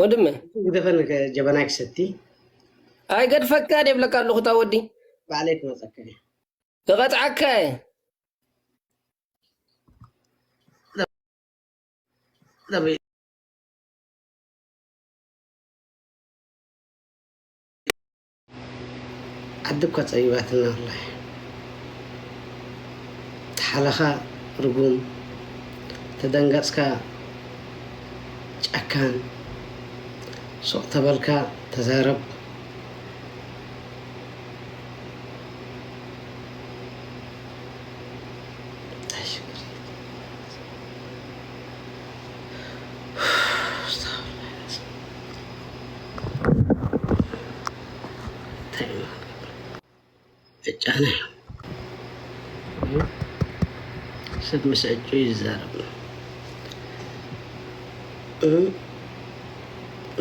ወንድመ ግደፈኒ፣ ጀበና ክሰቲ። ኣይገድፈካ ደ ይብለካ ኣለኹ። እታ ወዲ ባዕለይ ክመፀካ እየ። ክቐፅዓካ እየ። ዓዲ እኳ ፀቢባትና፣ ወላሂ። ተሓለኻ ርጉም፣ ተደንገፅካ ጨካን፣ ሱቕ ተበልካ ተዛረብ። ዕጫነ ሰብ ምስ ዕጩ ይዛረብ።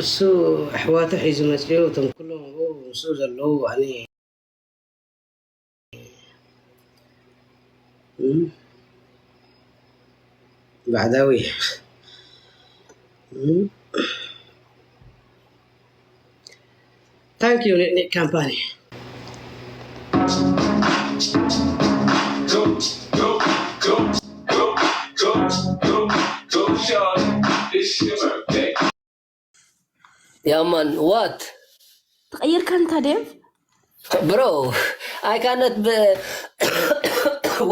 እሱ ኣሕዋቱ ሒዙ መፅኡ፣ እቶም ኩሎም ኣብኡ ምስኡ ዘለዉ ኣነ ባዕዳዊ። Thank you, Nick Company. Yeah, man, what? ተቐይርካ እንታ ዴቭ? Bro, I cannot be...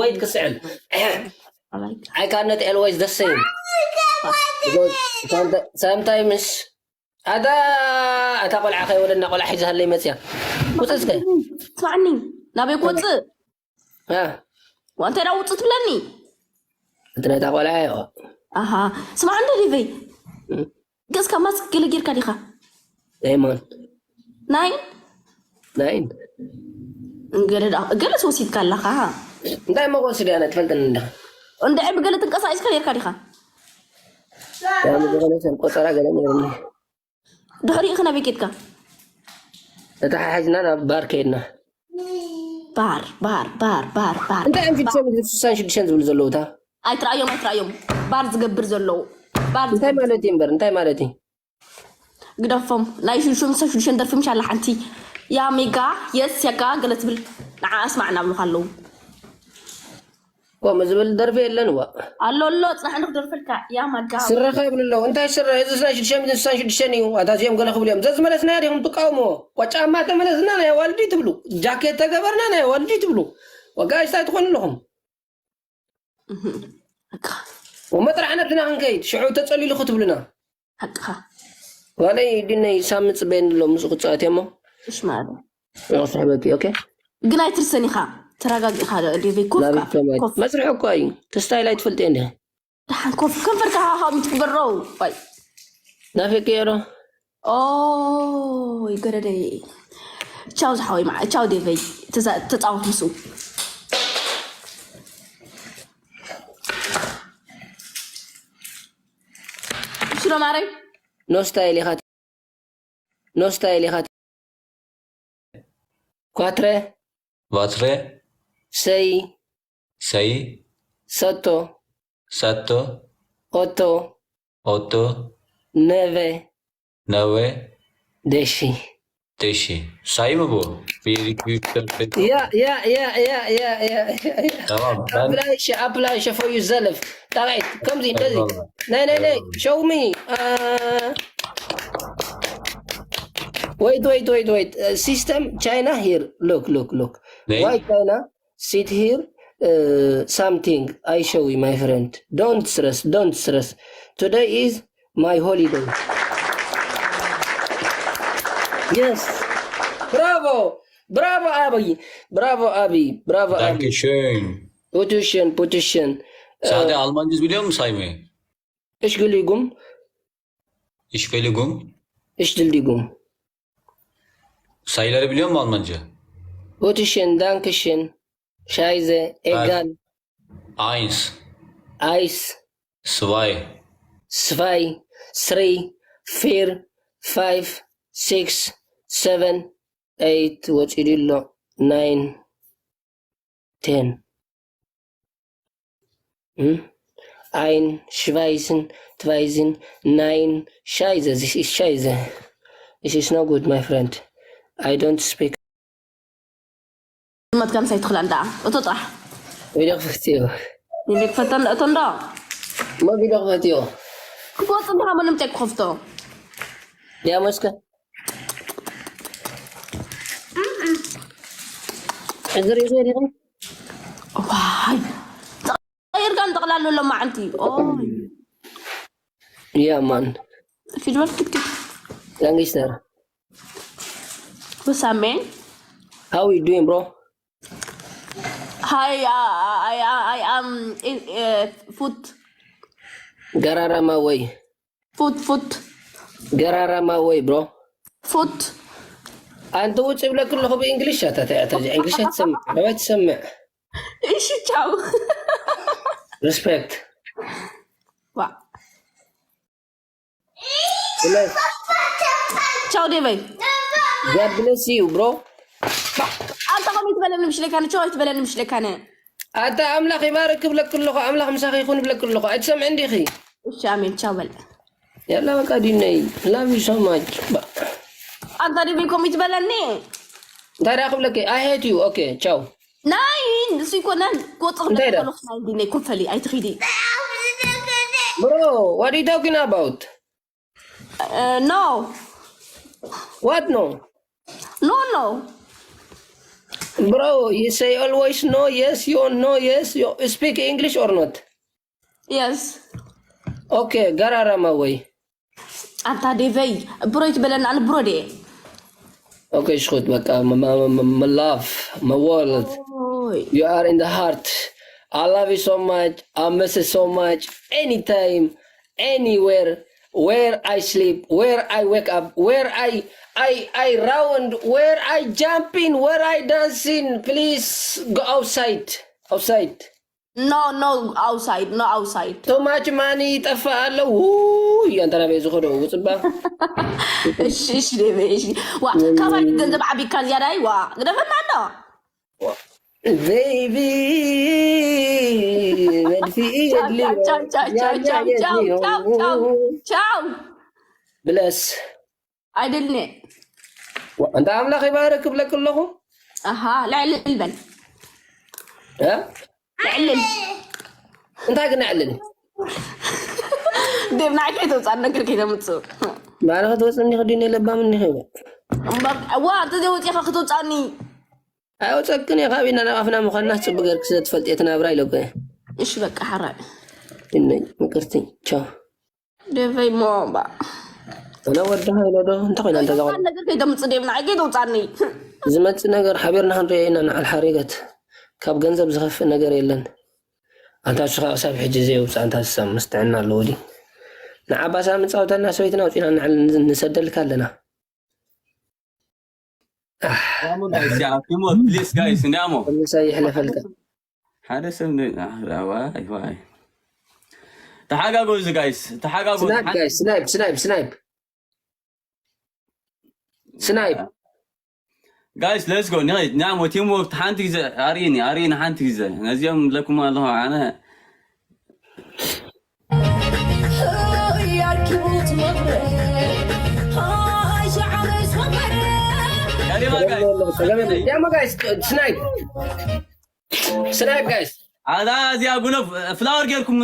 wait ክስዕል. I cannot always the same. Because sometimes ኣታ ኣታ ቆልዓ ከይወለድና ቆልዓ ሒዛሃለይ መፅያ። ውፅእ እስከ። ስማዕኒ፣ ናበይ ክወፅእ? አ፣ ዋንተ ዳ ውፅእ ትብለኒ? እቲ ናይታ ቆልዓ እዮ። ኣሃ፣ ስማዕ እንዶ ዴቨይ። ገፅካ ማስክ ገለ ጌርካ ዲኻ? ዳይሞን ናይን ናይን ገለ ዳ ገለስ ወሲድካ ኣለኻ? እንታይ መቆ ስድያ ነ ትፈልጥን እንዳ እንድዒ ብገለ ትንቀሳቂስካ ኔርካ ዲኻ? ያም ዝኾነ ሰብ ቆፀራ ገለ ነርኒ ድሕሪኡ ኸ ናበይ ኬድካ? ተተሓሒዝና ናብ ባር ከይድና ባር ባር ባር ባር ባር እንታይ እዮም ሽዱሽተ ሚእትን ስሳን ሽዱሽተን ዝብሉ ዘለዉ እታ ኣይትረኣዮም ኣይትረኣዮም። ባር ዝገብር ዘለዉ ባር እንታይ ማለት እዩ እምበር እንታይ ማለት እዩ ግደፎም። ናይ ሽዱሽተ ሽዱሽተ ደርፊ ምሽ ኣላ ሓንቲ ያ ሜጋ የስ ያጋ ገለ ትብል ንዓ ኣስማዕ እናብሉኻ ኣለዉ። ከምኡ ዝብል ደርፊ የለን ዋ ኣሎ ኣሎ ፅናሕ እንዶ ክደርፈልካ ያ ማጋ ስረኻ ይብሉ ኣለዉ እንታይ ስረ እዚ ናይ ሽዱሽተ ሚእትን ስሳን ሽዱሽተን እዩ ኣታ እዚኦም ገለ ክብሉ እዮም ዘዝመለስናዮ ዲኹም ትቃወምዎ ቆጫማ ተመለስና ናይ ኣዋልዲ ትብሉ ጃኬት ተገበርና ናይ ኣዋልዲ ትብሉ ወጋይስታይ ትኾኑ ኣለኹም በቃ ወመጥራሕ ነብስና ክንከይድ ሽዑ ተፀሊሉ ክትብሉና ሓቅኻ ዋለይ ድነይ ሳምንት ፅበየኒ ኣሎ ምስኡ ክፃወት እሞ እሽ ማለት ስሕበኪ ኦኬ ግን ኣይትርሰን ኢኻ ተረጋጊእኻ ዴቨይ ኮፍ ናበይ ከኣ፣ ከማይ ኮፍ መስርሒ እኮ እዩ ትስታይ ላይ ትፈልጥ እንዲ ደሓን ኮፍ ከንፈርካ ሃሃው ምትግበሮ ወይ ናፊቂ ዶ ኦይ ገረደይ ቻው ዝሓወይ መዓ ቻው ዴቨይ ተዛ- ተፃወት ምስኡ ሽሎ ማረይ no style ኢኻ no style ኢኻ ኳትረ ቫትረ ሰይ ሰይ ሰቶ ሰቶ ኦቶ ኦቶ ነቨ ነወ ደሺ ቴሺ ሳይም ቦ very beautiful ያ ያ ያ ያ ያ ያ ያ تمام apply ሸ apply ሸ for yourself ጣቃይት ከምዚ እንደዚ ናይ ናይ ናይ show me wait wait wait wait system China here look look look Name? Why China sit here uh, something I show you my friend don't stress don't stress today is my holiday yes bravo bravo Abi bravo Abi bravo Abi Dankeschön. Putischen Putischen Sade Almancız biliyor musun saymayı? Entschuldigung Ich will gum. Entschuldigung Sayıları biliyor musun Almanca? Putischen Dankeschön Scheiße egal Eins, Eins zwei, zwei three four five six seven eight ወፂኡ ኣሎ nine ten Ein, Schweißen, Tweisen, nein, Scheiße, this is Scheiße. This is no good, my friend. I don't speak. መትከም ሳይትኽላል ደኣ እቶ ጥራሕ ቪዲዮ ክፈትዮ። ይልክ ፈተን እቶ እንዶ እሞ ቪዲዮ ክፈትዮ። ክወፅ እንድኻ መንም ቴክ ክኸፍቶ ዲያሞስከ እዚ ሪእዞ ዲኹም ዋይ ተቐይርካ ንጠቕላሉ ሎማዓንቲ Yeah, man. ፊድበል ክትክት Gangster. What's up, man? How you doing, bro? Hi, uh, I, I, I am in uh, foot, Gararama way. Foot, foot, Gararama way, bro. Foot. أنت وش يقول لك كله بإنجليش؟ أنت أنت أنت إنجليش تسمع، ما تسمع. እሺ ቻው። Respect. ዋ Bless. ቻው ዴቨይ። God bless you, bro. ኣንተ ከምኡ ትበለኒ ምሽ ለካነ ቻው ኣይትበለኒ ምሽ ለካነ። ኣታ ኣምላኽ ይባርክ ክብለክ ኣለኹ፣ ኣምላኽ ምሳኺ ይኹን ይብለክ ኣለኹ። ኣይትሰምዕን ዲኺ? እሺ ኣሜን ቻው በል። ያላ በቃ ዲነይ love you so much። ኣንተ ዴቨይ ከምኡ ትበለኒ። እንታይ ደኣ ክብለክ? I hate you። Okay, ቻው። ናይ ንሱ ይኮነን። ክወፅቕ እንታይ ደኣ? ከለኹ ናይ ዲነይ ኩፈሊ ኣይትኺዲ። Bro, what are you talking about? Uh, no. What no? No, no. Bro, you say always no, yes, you no, yes, you speak English or not? Yes. Okay, Gararama way. ኣንታ ዴቨይ ብሮ ይትበለና ኣነ ብሮ ዴ Okay, ሽኹት በቃ my love, my world. ኦይ You are in the heart. I love you so much. I miss you so much. Anytime, anywhere, where I sleep, where I wake up, where I I I round, where I jumping, where I dancing. Please go outside. Outside. No, no outside, no outside. Too much money ይጠፋ ኣሎ ውይ ኣንተ ናበይ ዝኸዶ ውፅባ እሺ እሺ ዴቨይ እሺ። ዋ ካባይ ገንዘብ ዓቢካ ዝያዳይ ዋ ግደፈና ኣሎ። ቤቢ መድፍኢ የድልዮ ቻው ቻው ቻው ቻው ቻው ቻው ቻው። ብለስ ኣይደልኒ። እንተ ኣምላኽ ይባረክ ክብለክ ኣለኹ። ኣሃ ልዕልል በል። እ? ልዕልል እንታይ ግን ኣዕልል? ዴብ ንዓይ ከይተውፅኣኒ ነገር ከይተምፅእ። ማለኸ ትወፅእኒ ክዲነ ለባም እኒኸ። እምበር እዋ እንተዘይወፂኻ ክትውፅኣኒ። ኣይወፀክን እየ ካብ ኢና ናብ ኣፍና ምዃንና ፅቡቅ ገርክ ስለ ትፈልጥ እየ ትናብራ ኢለኩ እየ። እሺ በቃ ሓራይ እነይ ምቅርቲ ቻው። ደፈይ ሞባ ኣነ ወድኻ ኢለ ዶ እንታይ ኮይና እንተ ዘቐ ነገር ከይተምፅእ ዴብ ንዓይ ከይተውፅኣኒ። ዝመፅእ ነገር ሓቢርና ክንሪኦ ኢና ንዓል ሓሪገት ካብ ገንዘብ ዝኸፍእ ነገር የለን። ኣንታ ሽኻ ክሳብ ሕጂ ዘየውፅእ ኣንታ ስሳም ምስ ጥዕና ኣለዎ ድዩ? ንዓባሳ ምፃወተልና ሰበይትና ኣውፂና ንዓል ንሰደልካ ኣለና። ቲሞት ፕሊስ ጋይስ እንዲያሞ ምሳይ ይሕለፈልካ። ሓደ ሰብ ዋይ ዋይ ተሓጋጎዙ ጋይስ ተሓጋጎዙ ስናይፕ ጋይስ ስናይፕ ስናይፕ ስናይፕ ስናይፕ ጋይስ ሌትስ ጎ ንኸይድ እንዲያሞ ቲምወርክ ሓንቲ ግዜ ኣርእኒ ኣርእኒ ሓንቲ ግዜ ነዚኦም ለኩም ኣለኹ ኣነ ያማ ጋይስ ስናይፕ ስናይፕ ጋይስ ኣዛ እዚኣ ጉሎ ፍላወር ጌርኩም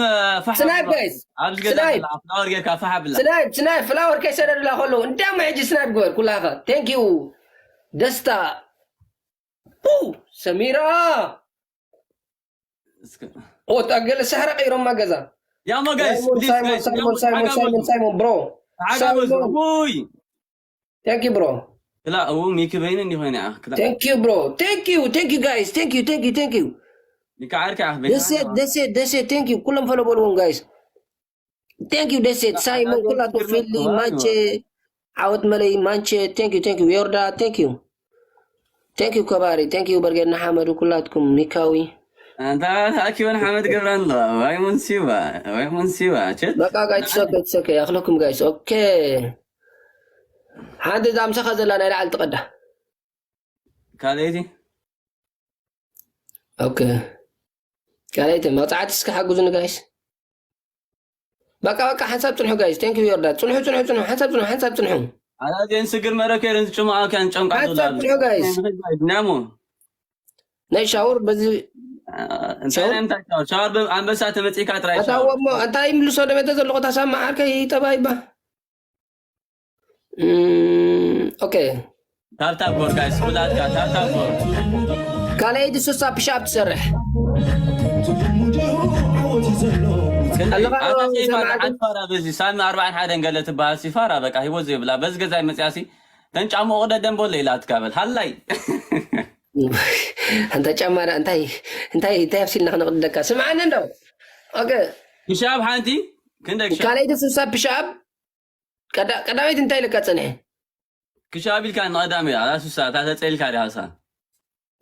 ፋሕ ስናይፕ ጋይስ ኣብዚ ገዛ ስናይፕ ፍላወር ጌርካ ፋሕ ብላ ስናይፕ ስናይፕ ፍላወር ከይሰደድላ ከለዉ እንታይ ሕጂ ስናይፕ ግበር ኩላኻ ቴንክ ዩ ደስታ ኡ ሰሚራ ኦት ኣገለ ሳሕራ ቀይሮማ ገዛ ያማ ጋይስ ሳይሞን ሳይሞን ሳይሞን ሳይሞን ሳይሞን ሳይሞን ብሮ ተሓጋገዙ ውይ ቴንክ ዩ ብሮ ክላ እው ሚኪ በይኑ እንዲ ኮይነ ክላ ቴንክ ዩ ብሮ ቴንክ ዩ ቴንክ ዩ ጋይስ ቴንክ ዩ ቴንክ ዩ ቴንክ ዩ ሚካ ዓርካ ደሴት ደሴት ደሴት ቴንክ ዩ ኩሎም ፈሎ በልዎም ጋይስ ቴንክ ዩ ደሴት ሳይሞን ኩላቱ ፊሊ ማቼ ዓወት መለይ ማንቼ ቴንክ ዩ ቴንክ ዩ ዮርዳ ቴንክ ዩ ቴንክ ዩ ከባሪ ቴንክ ዩ በርጌድና ሓመዱ ኩላትኩም ሚካዊ ኣንታ ኣኪበን ሓመድ ገብራን ኣለዋ ዋይ ሙንሲባ ዋይ ሙንሲባ ቸት በቃ ጋይ ትሰከ ትሰከ ያክለኩም ጋይስ ኦኬ ሓንቲ እዛ ምሳኻ ዘላ ናይ ላዕሊ ትቐዳ ካልኣይቲ ኦኬ ካልኣይቲ መቕፃዕቲ እስከ ሓግዙኒ ጋይስ በቃ በቃ ሓንሳብ ጽንሑ ጋይስ። ቴንክ ዩ ዮርዳን። ጽንሑ ጽንሑ ጽንሑ ሓንሳብ ጽንሑ ሓንሳብ ጽንሑ። ኣላዚን ስግር መረከርን ዝጭማዖ ከን ጨምቃ ሓንሳብ ጽንሑ ጋይስ። ናሞ ናይ ሻወር በዚ እንታይ ሻወር? ናይ ምታይ ሻወር? ብ-፣ ኣንበሳ ተመጺእካ ጥራይ ሻወር። ኣታወሞ እንታይ ምልሶ ደመተ ዘለኹ ታሳማ ዓርከይ ጠባይባ። እም፣ ኦኬ። ታብታብ ጎር ጋይስ፣ ኩላትካ ታብታብ ጎር። ካልኣይቲ ሱሳ ፕሻፕ ትሰርሕ። ክንደይ? ኣለኻ ኣታ ዶ ሴፋራ፣ ሰማዕቲ? ሓንቲ ፋራ በዚ ሳሚ ኣርባዓን ሓደን ገለ ትበሃል ሲፋራ፣ በቃ ህይወት ዘይብላ። በዚ ገዛይ መጽያሲ፣ ተን ጫማ ኦቕደ ደንቦለ ኢላ ትካበል። ሃላይ። እንተ ጫማ ዳ-፣ እንታይ፣ እንታይ፣ እንታይ ኣብሲልና ክነቕድደካ? ስምዓኒ እንዶ። ኦኬ። ክሻብ ሓንቲ፣ ክንደይ ክሻብ? ካልኣይቲ ሱሳ ፕሻፕ፣ ቀዳ-፣ ቀዳመይቲ እንታይ ኢለካ ጸኒሐ? ክሻብ ኢልካ ንቐዳመይ፣ ኣላ ሱሳ፣ እታ ተጸኢልካ ዲኻ ሳ?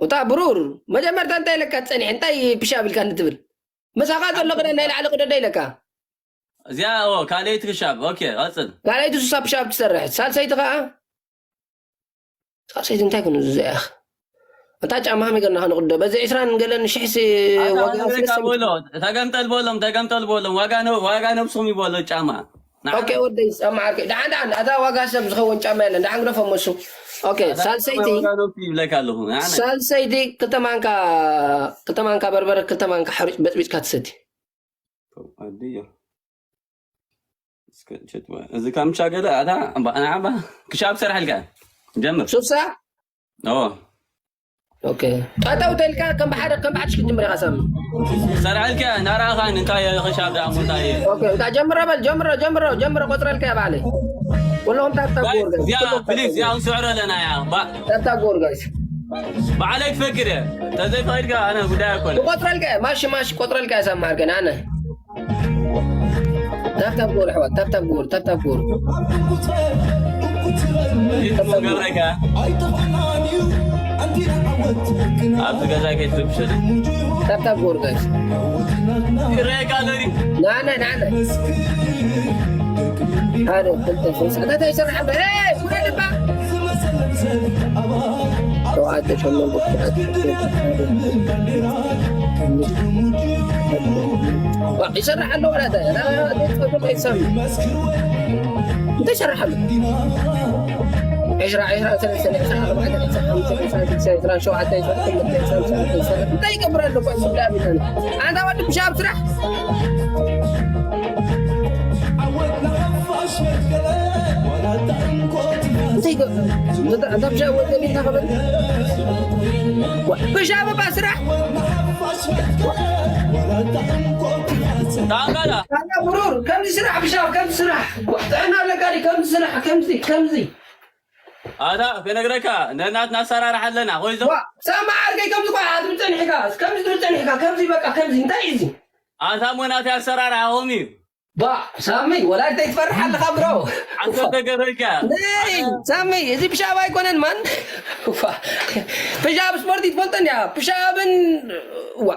እታ ብሩር፣ መጀመርታ እንታይ ኢለካ ጸኒሐ? እንታይ ፕሻብ ኢልካ ንትብል? ምሳኻ ዘሎ ክዳን ናይ ላዕሊ ቅደዶ ኢለካ። እዚኣ፣ ኦ፣ ካልኣይቲ ክሻብ። ኦኬ፣ ቀጽል። ካልኣይቲ ሱሳ ፕሻብ ትሰርሕ። ሳልሰይቲ ከኣ? ሳልሰይቲ እንታይ ኩኑ ዝዘያኽ? እታ ጫማ ከመይ ገርና ክንቕዶ? በዚ ዕስራን ገለን ሽሕሲ ኣብ ዋጋ ኣሜሪካ ስልስን በሎ፣ ተገምጠል በሎም፣ ተገምጠል በሎም። ዋጋ ነ-፣ ዋጋ ነብስኹም ይበሎ ጫማ። ንዓና ኦኬ፣ ወደይ ጫማ ዓርከይ። ደሓን፣ ደሓን፣ ኣታ ዋጋ ሰብ ዝኸውን ጫማ የለን። ደሓን ግደፎም እሱ። ኦኬ፣ ኣታ ሳልሰይቲ፣ ዋጋ ነብሱ ይብለካ ኣለኹ። ንዓና ሳልሰይቲ ክልተ ማንካ፣ ክልተ ማንካ በርበረ፣ ክልተ ማንካ ሕሩጭ በጥቢጥካ ትሰቲ። ኣድዮ። እስከ ቸት በ-፣ እዚ ካምቻ ገለ ኣታ፣ እምባ-፣ ንዓባ ክሻብ ሰርሐልካ። ጀምር። ሱሳ? ኦ። ኦኬ። ጠጠው ተልካ ከም ብሓደ፣ ከም ብሓድሽ ክትጅምር ኢኻ ሳሚ። ሰርዐልካ፣ ናራኻን እንታይ ክሻብ ደኣ እንታይ? ኦኬ፣ እታ ጀምሮ በል፣ ጀምሮ፣ ጀምሮ፣ ጀምሮ፣ ቆጽረልካ እያ ባዕለይ። ኩልኹም ታብታብ ባይ፣ ጎርገ። እዚኣ፣ ኩልኹም ፕሊዝ፣ ታብታብ እዚኣ ክንስዕሮ ኣለና እያ። ባ-፣ ታብታብ ጎርገ። ባዕለይ ክፈክር እየ። ተዘይፈቂድካ ኣነ ጉዳይ ኣይኮነ። ክቆጽረልካ እየ፣ ማሽ፣ ማሽ፣ ቆጽረልካ እየ ሳሚ ዓርከይ፣ ኣነ። ታብታብ ጎር ኣሕዋት፣ ታብታብ ጎር፣ ታብታብ ጎር። ይትሙ ገብረካ። ኣብዚ ገዛ ከይትብሽል። ታብታብ ጎር ጋይስ። ይረኣየካ ኣሎ ድዩ? ናና፣ ናና። ሓደ፣ ክልተ፣ ሶስት። እንታይ ይሰርሕ ኣሎ? ኤይ፣ ጉድ ልባ። ሸውዓተ፣ ሸሞንተ፣ ትሽዓተ፣ ዋ፣ ይሰርሕ ኣሎ ወላ እንታይ? ና፣ እንታይ ይሰርሕ ኣሎ? ዕስራ፣ ዕስራ፣ ሰለስተ፣ ዕስራ፣ ኣርባዕተ፣ ዕስራ፣ ሓሙሽተ፣ ዕስራ፣ ሽዱሽተ፣ ዕስራ፣ ሸውዓተ፣ ዕስራ፣ ክልተ፣ ዕስራ፣ ዕስራ፣ ዕስራ፣ እንታይ ይገብር ኣሎ? እኳ ዝብላ ቢታኒ። ኣንታ ወዲ ብሻብ ስራሕ። እንታይ ይገ-፣ እንተ-፣ እንተ ብሻብ ወደ ቤት ተኸበል። ብሻብ እባ ስራሕ። ታንጋላ። ታንጋ ብሩር፣ ከምዚ ስራሕ ብሻብ፣ ከምዚ ስራሕ። ጥዕና ኣለካ ድዩ? ከምዚ ስራሕ፣ ከምዚ፣ ከምዚ። ኣታ ክነግረካ፣ ነናትና ኣሰራርሓ ኣለና። ኮይዞ። ዋ፣ ሳማ ዓርከይ፣ ከምዚ ኳ፣ ኣትም ጸኒሕካ፣ ከምዚ ትብል ጸኒሕካ፣ ከምዚ በቃ፣ ከምዚ፣ እንታይ እዩ እዚ? ኣታ ሞናት ኣሰራርሓ ሆም እዩ። ባ፣ ሳሚ፣ ወላ እንታይ ትፈርሕ ኣለኻ፣ ብሮ? ዓሰርተ ገረልካ። ነይ፣ ሳሚ፣ እዚ ፕሻብ ኣይኮነን፣ ማን። ዋ፣ ፕሻብ ስፖርት ይትፈልጦ እንድያ። ፕሻብን፣ ዋ፣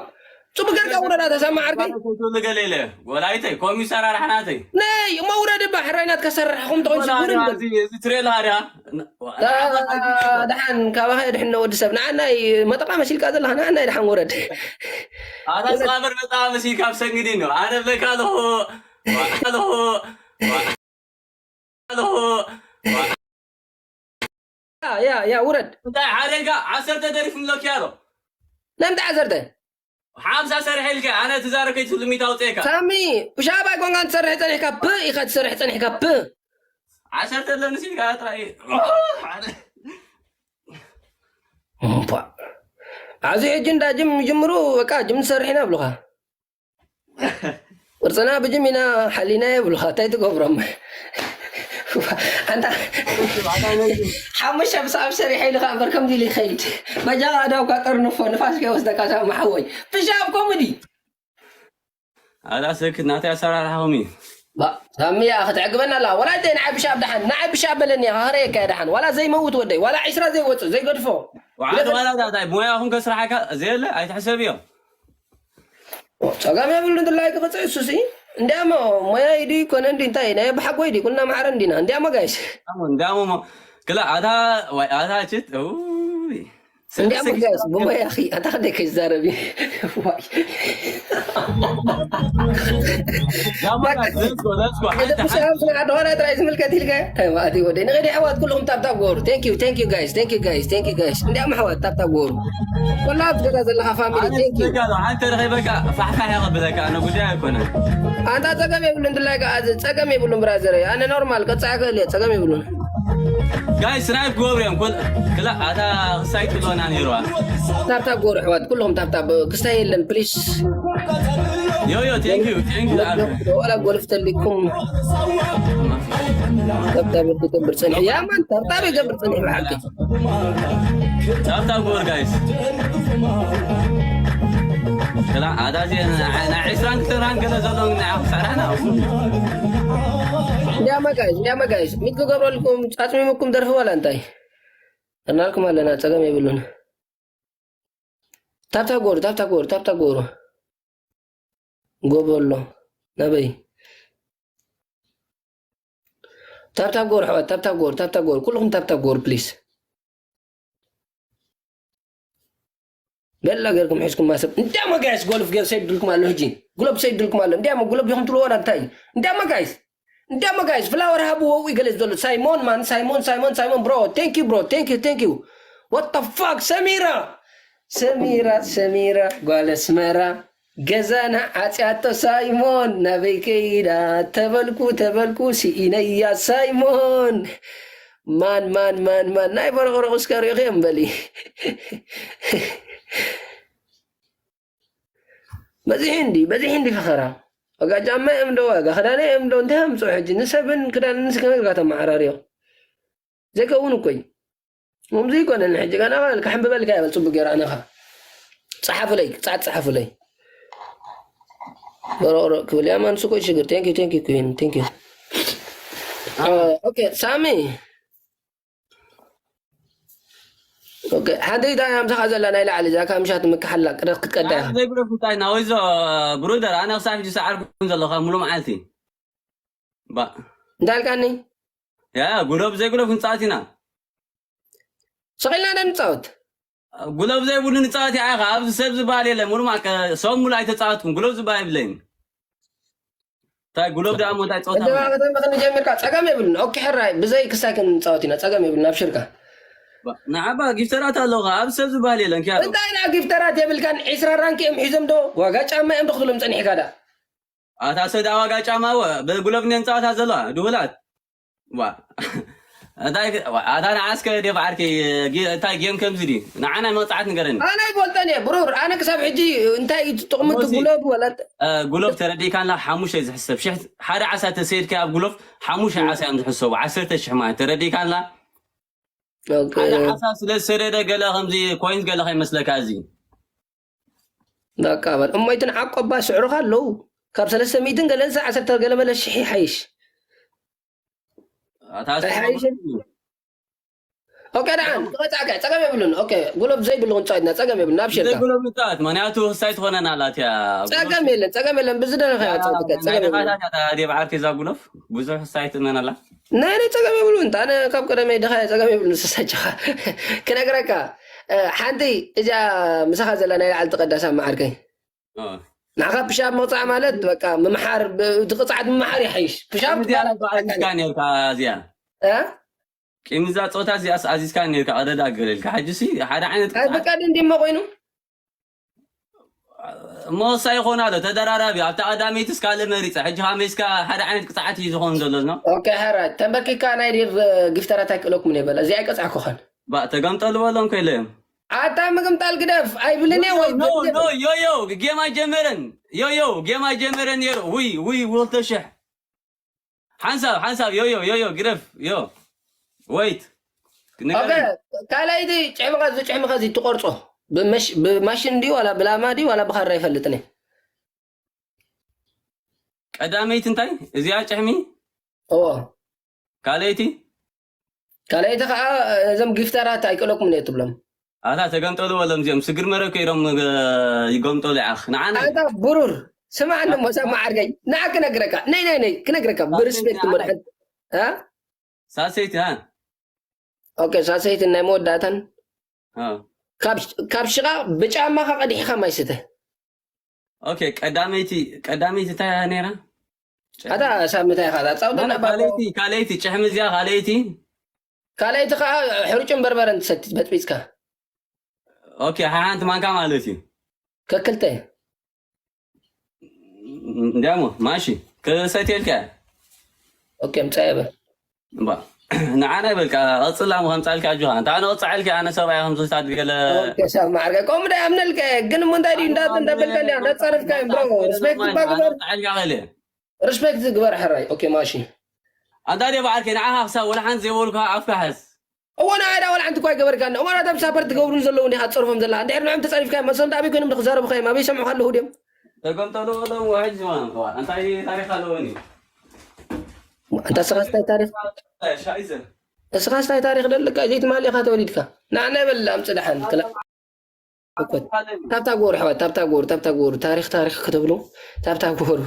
ጽቡቅ ጌርካ ውረዳ፣ ተሰማ ዓርከይ። ፎቶ ልገሌለ፣ ወላይተይ፣ ኮሚሳር ኣርሓናተይ። ነይ፣ እሞ ውረድ እባ፣ ሕራይ ናትካ ሰርሕ፣ ኹም ተኾይንሲ፣ ወላ ውረድ። እዚ፣ እዚ ትሬል ሃዳ። ዳ-፣ ደሓን፣ ካባኻ የድሕኖ ወዲ ሰብ። ንዓናይ መጠቓ መሲልካ ዘለኻ፣ ንዓናይ ደሓን ውረድ። ኣታ ስቓመር መጠቓ መሲልካ ኣብ ሰንግዲ ነው። ኣነ ብለካ ኣለኹ። ኣለኹ። ኣለኹ። ያ፣ ያ፣ ያ፣ ውረድ። እንታይ ሓደጋ ዓሰርተ ደሪፉ ምሎኪ ኣሎ። ለምንታይ ዓሰርተ? ሓምሳ ሰርሐ ኢልካ፣ ኣነ ትዛረብ ከይትህሉ ሚእቲ ኣውፅኤካ። ሳሚ፣ ብሻባ ጎንጋን ትሰርሕ ጸኒሕካ፣ ፕ ኢኻ ትሰርሕ ጸኒሕካ፣ ፕ። ዓሰርተ ኣለኒ ሲልካ ጥራይ። እምቧ። ኣብዚ ሕጂ እንዳ ጅም ይጅምሩ፣ በቃ ጅም ንሰርሕ ኢና ብሉኻ። ቅርጽና ብጅም ኢና ሓሊና የብሉኻ፣ እንታይ ትገብሮም? ኣንታ ሓሙሽተ ምሳብ ሰሪሐ ኢልኻ እምበር ከምዚ ኢሉ ይኸይድ። በጃኻ ኣእዳውካ ጠርንፎ፣ ንፋስ ከይወስደካ ሳሚ ሓወይ። ብሻብ ኮሜዲ። ኣላ ሰክት ናተይ ኣሰራርሓኹም እዩ። ባ፣ ሳሚ እያ ከተዕግበና ኣላ። ወላ እንታይ ንዓይ ብሻብ ደሓን፣ ንዓይ ብሻብ በለኒ እያ፣ ከኽረየካ እያ ደሓን። ዋላ ዘይመውት ወደይ፣ ዋላ ዕስራ ዘይወጽእ፣ ዘይገድፎ። ወዓል ዋላ ዳታይ ሞያኹም ከስራሓካ ዘየለ ኣይትሕሰብ እዮም። ጸገም የብሉን፣ ድላይ ክቕጽዕ እሱሲ። እንዲያሞ ሞያ ኢዱ ይኮነ እንዲ እንታይ፣ ናይ ብሓጎይ ዲ፣ ኩልና ማዕረ እንዲና። እንዲያሞ ጋይስ። እንዲያሞ ሞ-፣ ክላ ኣታ፣ ዋይ፣ ኣታ ችት፣ ኡይ። እንዲያም ጋይስ ብሞያኺ ኣታ ከደይ ከይዛረብ እዩ። ዋይ። ጋማ ጋይስ፣ let's go, let's go። እዚ ብሰላም ስለ ዓድኾና ጥራይ ዝምልከት ኢልካ እንታይ ማለት እዩ ወደይ? ንኸዲ ኣሕዋት ኩልኹም ታብታብ ጎሩ። Thank you, thank you guys, thank you guys, thank you guys። እንዲያም ኣሕዋት ታብታብ ጎሩ። ወላ ኣብ ገዛ ዘለኻ ፋሚሊ ኣነ thank you። ዝዘጋ ኣለኹ፣ ሓንቲ ርኸይ በቃ ፋሕፋሕ እየ ከብለካ፣ ኣነ ጉዳይ ኣይኮነን። ኣንታ ጸገም የብሉን ድላይ ከኣ ጸገም የብሉን ብራዘር። ኣነ ኖርማል ቀጻ ክእል እየ ጸገም የብሉን። ጋይስ፣ ስናይፕ ክገብሩ እዮም። ኩል-፣ ክላ-፣ ኣታ ክሳይ ትብሎና ነይርዋ። ታብታብ ጎሩ ኣሕዋት ኩልኹም ታብታብ ክስታይ የለን ፕሊስ። ዮ፣ ዮ፣ thank you, thank you። ወላ ጎልፍ ተሊኩም ታብታብ ይገብር ጸኒሑ። ያማን ታብታብ ይገብር ጸኒሑ ብሓቂ። ታብታብ ግበር ጋይስ። ክላ-፣ ኣታ እዚ ናይ፣ ናይ ዕስራን ክልተን ራን ገለ ዘሎ ናይ ዓኽ ሰራና። እንዲያማ ጋይስ፣ እንዲያማ ጋይስ፣ ሚት ክገብረልኩም ጻጽሚምኩም ደርፊ ዋላ እንታይ? እናልኩም ኣለና፣ ጸገም የብሉን። ታብታብ ጎሩ፣ ታብታብ ጎሩ፣ ታብታብ ጎሩ። ጎቦ ኣሎ። ናበይ? ታብታብ ጎሩ፣ ኣሕዋት፣ ታብታብ ጎሩ፣ ታብታብ ጎሩ። ኩልኹም ታብታብ ጎሩ፣ ፕሊስ። ገላ ገርኩም ሒዝኩም ማሰብ። እንዲያማ ጋይስ፣ ጎልፍ ገር ሰይድልኩም ኣሎ ሕጂ። ጉሎብ ሰይድልኩም ኣሎ። እንዲያማ ጉሎብ ዲኹም ትብልዎ ዋላ እንታይ? እንዲያማ ጋይስ፣ እንዲያማ ጋይስ፣ ፍላወር ሃቡ ወዊ ገለ ዘሎ። ሳይሞን ማን፣ ሳይሞን፣ ሳይሞን፣ ሳይሞን፣ ብሮ። Thank you, bro. Thank you, thank you. What the fuck? ሰሚራ፣ ሰሚራ፣ ሰሚራ፣ ጓል ኣስመራ። ገዛና ዓጽያቶ ሳይሞን፣ ናበይ ከይዳ? ተበልኩ፣ ተበልኩ፣ ስኢነያ ሳይሞን። ማን፣ ማን፣ ማን፣ ማን? ናይ በረቕረቑ እስከ ሪእኽዮም በሊ። በዚሕ እንዲ፣ በዚሕ እንዲ ፈኸራ። ዋጋ ጫማ እዮም ዶ፣ ዋጋ ክዳን እዮም ዶ፣ እንታይ ኣምጽኦ ሕጂ? ንሰብን ክዳንን እስከ ነግርካ ተመዓራርዮ። ዘይከውን እኮ እዩ። ከምዚ ይኮነን ሕጂ፣ ጋና ካልካ ሕምበልካ ይበል፣ ጽቡቅ ገይራ ኣነኻ። ጸሓፉለይ፣ ጻት ጸሓፉለይ። በረቕረቕ ክብል፣ ያማን ሱቆ ሽግር። Thank you, thank you, queen. Thank you. ኦኬ፣ ሳሚ። ኦኬ፣ ሓንቲ እታ እያ ምሳኻ ዘላ ናይ ላዕሊ፣ እዛ ካብ ምሻት ምክሓላ ቅደት ክትቀዳ ኢኻ። ዘይብሎ እንታይ ናወይዞ ብሩደር፣ ኣነ ክሳብ ሕጂ ሰዓርኩም ዘለኹ ሙሉ መዓልቲ። ባ-፣ እንታይ ኣልካኒ? ያ፣ ጉሎብ ዘይጉሎብ ክንጻወት ኢና። ስቕ ኢልና ዶ ንጻወት? ጉሎብ ዘይብሉ ንጻወት ኢኻ። ኣብዚ ሰብ ዝበሃል የለን። ሙሉ መዓልቲ፣ ሰብ ሙሉ ኣይተጻወትኩም። ጉሎብ ዝበሃል የብለይን። እንታይ ጉሎብ ደኣ እሞ እንታይ ጸወታ? እንደ ከተንበኽ ንጀምርካ ጸገም የብሉን። ኦኬ፣ ሕራይ፣ ብዘይ ክሳይ ክንጻወት ኢና። ጸገም የብሉን፣ ኣብሽርካ። ንዓባ ጊፍተራት ኣለኻ። ኣብዚ ሰብ ዝበሃል የለን። ኪያዶ። እንታይ ኢና ጊፍተራት የብልካን? ዒስራ ራንክ እዮም ሒዞም ዶ? ዋጋ ጫማ እዮም ዶ ክትብሎም ጸኒሕካ ዳ? ኣታ ሰብ ደኣ ዋጋ ጫማ ወ-፣ ብጉሎብ እነን ጸወታ ዘለዋ፣ ድሁላት። ዋ። እንታይ ክ-፣ ዋ፣ ኣታ ንዓስከ ደፍ ዓርከይ፣ ጌ-፣ እንታይ ጌም ከምዚ ድዩ? ንዓና መቕጻዕት ንገረኒ። ኣነ ኣይፈልጠን እየ፣ ብሩር። ኣነ ክሳብ ሕጂ እንታይ እዩ ጥቕሚ እቲ እሞሲ፣ ጉሎብ ወላ እ፣ ጉሎብ ተረዲእካንላ ሓሙሽተ እዩ ዝሕሰብ። ሽሕ፣ ሓደ ዓሳ ተሰይድካ ኣብ ጉሎብ ሓሙሽተ ዓሳ እዮም ዝሕሰቡ። ዓሰርተ ሽሕ ማለት ተረዲእካንላ? ኦኬ። ሓደ ዓሳ ስለ ዝሰደደ ገለ ከምዚ ኮይንስ ገለ ከይመስለካ እዚ። በቃ በል። እሞ ይትን ዓቆባ ስዕሩኻ ኣለዉ። ካብ ሰለስተ ሚእትን ገለን ዓሰርተ ገለ መለ ሽሕ ይሓይሽ። ኣታ ኣይሓይሽን? ኦኬ፣ ደሓን፣ ክቐጻዕካ፣ ጸገም የብሉን። ኦኬ፣ ጉሎብ ዘይብሉ ክንጻወትና፣ ጸገም የብሉን፣ ኣብሽርካ። ዘይብሉ ምጻወት፣ ምኽንያቱ ክሳይ ትኾነና ኣላ እቲያ። ጸገም የለን፣ ጸገም የለን፣ ብዝደለኻዮ ጸወትካ፣ ጸገም የብሉን። ናይ ዴብ ዓርኪ እዛ ጉሎፍ፣ ብዙሕ ክሳይ ትእመን ኣላ። ናይ፣ ናይ ጸገም የብሉን፣ እንታ ኣነ ካብ ቀደመይ ደኻ ጸገም የብሉን፣ ንስሳቸኻ። ክነግረካ፣ እ፣ ሓንቲ እዛ ምሳኻ ዘላ ናይ ላዕሊ ትቐዳሳ መዓርከይ። ኦ። ንዓኻ ፕሻፕ ምቕጻዕ ማለት፣ በቃ፣ ምምሓር፣ ብ-፣ እቲ ቅጽዓት ምምሓር ይሓይሽ። ፕሻፕ እዚኣ እኮ ኣዚዝካ ነርካ፣ እዚኣ። እ? ቂም እዛ ጾታ እዚኣስ ኣዚዝካ ነርካ፣ ቀደዳ ገለልካ። ሕጂ ሲ ሓደ ዓይነት ኣይ፣ ቅጽዓት ብቀደም ድሞ ኮይኑ? እሞ ወሳይ ይኾና ዶ? ተደራራቢ። ኣብታ ቀዳመይትስ ካልእ መሪጸ። ሕጂ ከመይስካ ሓደ ዓይነት ቅጽዓት እዩ ዝኾን ዘሎ፣ ነው? ኦኬ፣ ሕራይ። ተንበርኪካ ናይ ዴቭ ጊፍተራት ኣይክእለኩም እየ በላ። እዚኣ ኣይቀጻዕኩኻን። ባ፣ ተገምጠሉ በሎም ከይለ እዮም። ኣታ ምግምጣል ግደፍ። ኣይብልን እየ ወይ ኖ፣ ኖ፣ ዮ፣ ዮ፣ ጌም ኣይጀመረን። ዮ፣ ዮ፣ ጌም ኣይጀመረን ነይሩ። ውይ፣ ውይ፣ ወልተ ሽሕ። ሓንሳብ፣ ሓንሳብ፣ ዮ፣ ዮ፣ ዮ፣ ዮ፣ ግደፍ፣ ዮ። ወይት። ኦኬ፣ ካልኣይቲ ጭሕምኻ፣ እዚ ጭሕምኻ እዚ ትቆርጾ። ብመሽ-፣ ብማሽን ድዩ ዋላ ብላማ ድዩ ዋላ ብኻራ ይፈልጥን እየ። ቀዳመይቲ እንታይ? እዚኣ ጭሕሚ? እዎ። ካልኣይቲ? ካልኣይቲ ከዓ እዞም ጊፍተራት ኣይቀለኩምን እየ ትብሎም። ኣታ ተገምጠሉ በሎም እዚኦም ስግር መረብ ከይዶም፣ እ፣ ይገምጠሉ ይዓኽ። ንዓና ኣታ ብሩር፣ ስማዕ እንሞ፣ ሳብ መዓርገይ። ንዓ ክነግረካ። ነይ፣ ነይ፣ ነይ፣ ክነግረካ። ብሪስፔክት እሞ፣ ንዓ፣ እ? ሳሰይቲ፣ እ? ኦኬ፣ ሳሰይትን ናይ መወዳእታን። እ። ካብ ሽቓ ብጫማኻ ቀዲሕኻ ማይ ስተ። ኦኬ፣ ቀዳመይቲ ቀዳመይቲ እንታይ እያ ነይራ? ኣታ ሳምንታይ ኢኻ ፃውተና ካልይቲ ካልይቲ ጭሕሚ እዚኣ ካልይቲ ካልኣይቲ ከዓ ሕሩጭን በርበረን ትሰቲ በጥቢፅካ። ኦኬ፣ ሓንቲ ማንካ ማለት እዩ። ከክልተ እንዲያሞ ማሺ ክሰትየልካ። ኦኬ፣ ምፃ የበል ንዓና ይበልካ። ቀፅላ ምኸምፃልካ ኣጆኻ። እንታ ኣነ ቀፃዕልካ ኣነ ሰብኣይ ከምዝታት ገለ ሰብ ማዕርጋ ከምኡ ዳ ኣምነልካ። ግን እሞ እንታይ ድዩ እንዳ እንዳበልካ እንዲያ እንዳፃረፍካ እዮም ብሮ። ሪስፔክት እባ ግበር። ቀፃዕልካ ከለ ሪስፔክት ግበር ሕራይ። ኦኬ፣ ማሺ ኣንታ ደ በዓል ከይ ንዓኻ ክሳብ ወላ ሓንቲ ዘይበሉካ ኣፍካ ሓዝ። እሞ ንዓይ ዳ ወላ ሓንቲ እኳ ኣይገበርካን። እሞ ናቶም ሳፖርት ትገብሩን ዘለዉ እንዲኻ ትፀርፎም ዘላ። እንድሕር ንዕም ተፃሪፍካ እዮም መሰም ዳ ኣበይ ኮይኖም ድክዛረቡካ እዮም ኣበይ ይሰምዑካ ኣለዉ ድዮም? ተገምጠሉ ኣለዉ ሕጂ ማለት እዋ እንታይ ታሪኽ ኣለወኒ። እንታ ስኻስ እንታይ ታሪኽ ሻይዘ እስኻስ እንታይ ታሪኽ ደለካ? ዘይትማሊ ኢኻ ተወሊድካ። ንዓና ይበል ኣምፅ ደሓን ክላ እኮት ታብታ ጎሩ ሕዋት ታብታ ጎሩ ታብታ ጎሩ ታሪኽ ታሪኽ ክትብሉ ታብታ ጎሩ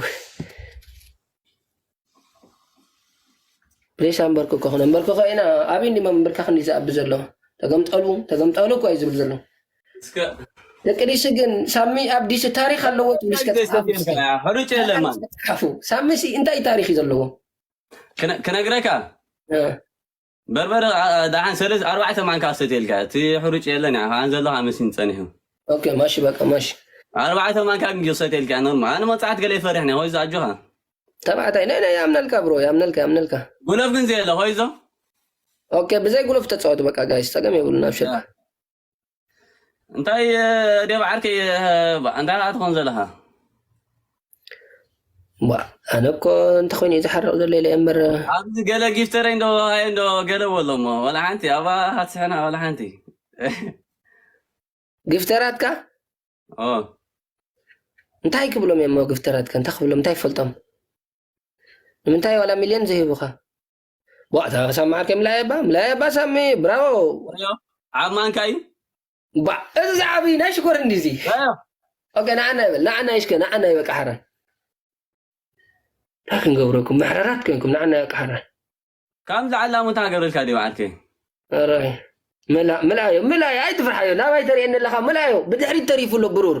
ፕሊስ ኣንበርክኮ ክነንበርክኮ ኢና። ኣብይ እንዲ ምንብርካኽ እንዲ ዝኣቢ ዘሎ ተገምጠሉ ተገምጠሉ እኮ እዩ ዝብል ዘሎ። እስከ ደቂ ዲሲ ግን ሳሚ ኣብ ዲሲ ታሪኽ ኣለዎ ትብልስከ ሕሩጭ የለን ማለት ሓፉ ሳሚ ሲ እንታይ ታሪኽ እዩ ዘለዎ? ክነ- ክነግረካ እ፣ በርበረ ኣ- ደሓን ሰለስተ ኣርባዕተ ማንካ ሰትየልካ እቲ ሕሩጭ የለን ያ ከዓን ዘለኻ መሲን ጸኒሑ ኦኬ ማሺ በቃ ማሺ ኣርባዕተ ማንካ ግን ሰትየልካ ኖርማ ኣነ መጽዓት ገለ ይፈርሕ ነ ሆይ ኣጆኻ ተባዕታይ ናይ ናይ ያምነልካ ብሮ ያምነልካ ያምነልካ ጉለፍ ግን ዘየለ ሆይዞ ኦኬ ብዘይ ጉለፍ ተጻወቱ በቃ ጋይስ ጸገም የብሉን ኣብሽር እንታይ ደብ ዓርከይ እንታይ ትኾን ዘለኻ ዋ ኣነ እኮ እንተኮይኑ እዩ ዝሓርቕ ዘሎ ኢለ እምበር ኣብዚ ገለ ጊፍተረይ እንዶ ሃየ እንዶ ገለ በሎ እሞ ወላ ሓንቲ ኣባ ሃትስሕና ወላ ሓንቲ ግፍተራትካ ኦ እንታይ ክብሎም እዮም ግፍተራትካ እንታይ ክብሎም እንታይ ይፈልጦም ንምንታይ ዋላ ሚልዮን ዘይህቡኻ ዋ እታ ሳሚ ዓርከይ ምላየባ ምላየባ ሳሚ ብራቮ ሪዮ ዓብ ማንካ እዩ ባ እዚ ዝዓብይ ናይ ሽኮር እንዲዚ ሪዮ ኦኬ ንዓና ይበል ንዓና ይሽከ ንዓና ይበቃ ሓራ እንታይ ክንገብረኩም መሕረራት ኮይንኩም ንዓና ይበቃ ሓራ ከምዚ ዓላሙ እንታይ ገብረልካ ድዩ ዓርከይ ራይ ምላ ምላዮ ምላዮ ኣይትፍርሓዮ ናባይ ተርእየኒ ኣለኻ ምላዮ ብድሕሪት ተሪፉ ኣሎ ብሩር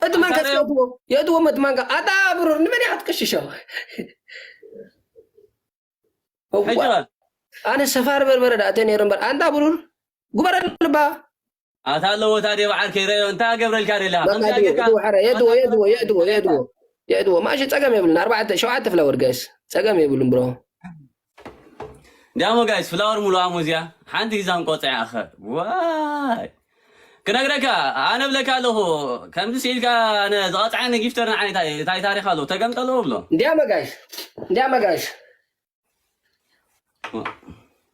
እቲ ማንካ ኣታ የእትዎ የእትዎ መት ማንካ ኣታ ብሩር ንመን ኢኻ ትቅሽሾ ሕጂ በል ኣነ ሰፋር በርበረ ዳእተ ነይሩ እምበር ኣንታ ብሩር ጉበረልባ ኣታ ኣለዎ ታዲያ በዓል ከይረዮ እንታይ ገብረልካ ደላ በቃ የእትዎ የእትዎ የእትዎ የእትዎ የእትዎ ማሽ ጸገም የብሉን ኣርባዕተ ሸውዓተ ፍላወር ጋይስ ጸገም የብሉን ብሮ ዳሞ ጋይስ ፍላወር ሙሉ ኣሙዝያ ሓንቲ ሂዛን ቆጽያ ኣኸ ዋይ ክነግረካ ኣነ ብለካ ኣለኹ ከምዚ ስኢልካ ኣነ ዝቐፅዓኒ ጊፍተር ንዓይ እንታይ እንታይ ታሪክ ኣለዎ ተገምጠለዎ ብሎ እንዲያመ ጋይስ እንዲያመ ጋይስ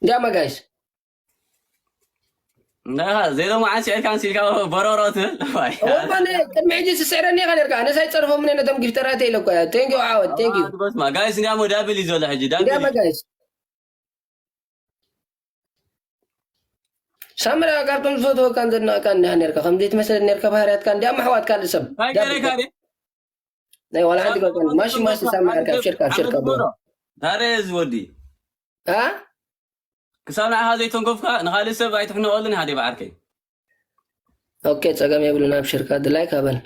እንዲያመ ጋይስ እንዳ ዘይሎ መዓን ስዒርካ ንስኢልካ በሮሮ ትብል ዋይ እወ ቅድሚ ሕጂ ስስዕረኒ ኢኻ ነርካ ኣነስ ኣይፀርፎምን ነቶም ጊፍተራተ ኢለ እኮ ቴንኪ ዓወት ቴንኪ ጋይስ እንዲያሞ ዳብል እዩ ዘሎ ሕጂ ዳብል እንዲያመ ጋይስ ሳምራ ካብቶም ዝፈትወካን ዘድንቐካን እንዲኻ ነርካ ከም ዘይትመስል ነርካ ባህርያትካ እንዲያም ኣሕዋት ካልእ ሰብ እንታይ ገይረካ ድየ ናይ ዋላ ሓንቲ ጓል ማሽ ማሽ ሳምራ ኣብሽርካ ኣብሽርካ ብሮ ታዲያ እዚ ወዲ አ ክሳብ ንዓኻ ዘይተንከፍካ ንኻልእ ሰብ ኣይትሕነቐሉን ኢኻ ድየ ብዓርከይ ኦኬ ጸገም የብሉን ኣብሽርካ ድላይክ ኣበል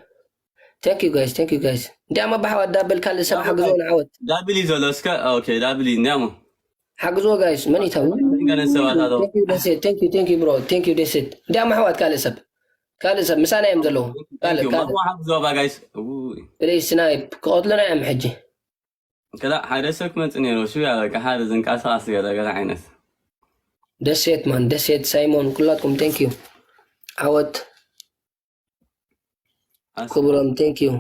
thank you guys thank you guys እንዲያም ኣባሓዋት ዳብል ካልእ ሰብ ሓግዞ ንዓወት ዳብል እዩ ዘሎ እስከ ኦኬ ዳብል እዩ እንዲያሞ ሓግዞ ጋይስ መን ይታው ገለ ሰባት ኣለዉ thank you ደሴት thank you thank you bro thank you ደሴት እንዲያም ኣሕዋት ካልእ ሰብ ካልእ ሰብ ምሳና እዮም ዘለዉ ካልእ ካልእ ማሞ ሓግዞ ባ ጋይስ ፕሊዝ ስናይፕ ክቐትሉና እዮም ሕጂ ክላ ሓደ ሰብ ክመጽእ ነይሩ እሱ ያ በቃ ሓደ ዝንቀሳቐስ ገለ ገለ ዓይነት ደሴት ማን ደሴት ሳይሞን ኩላትኩም thank you ዓወት ክቡሮም thank you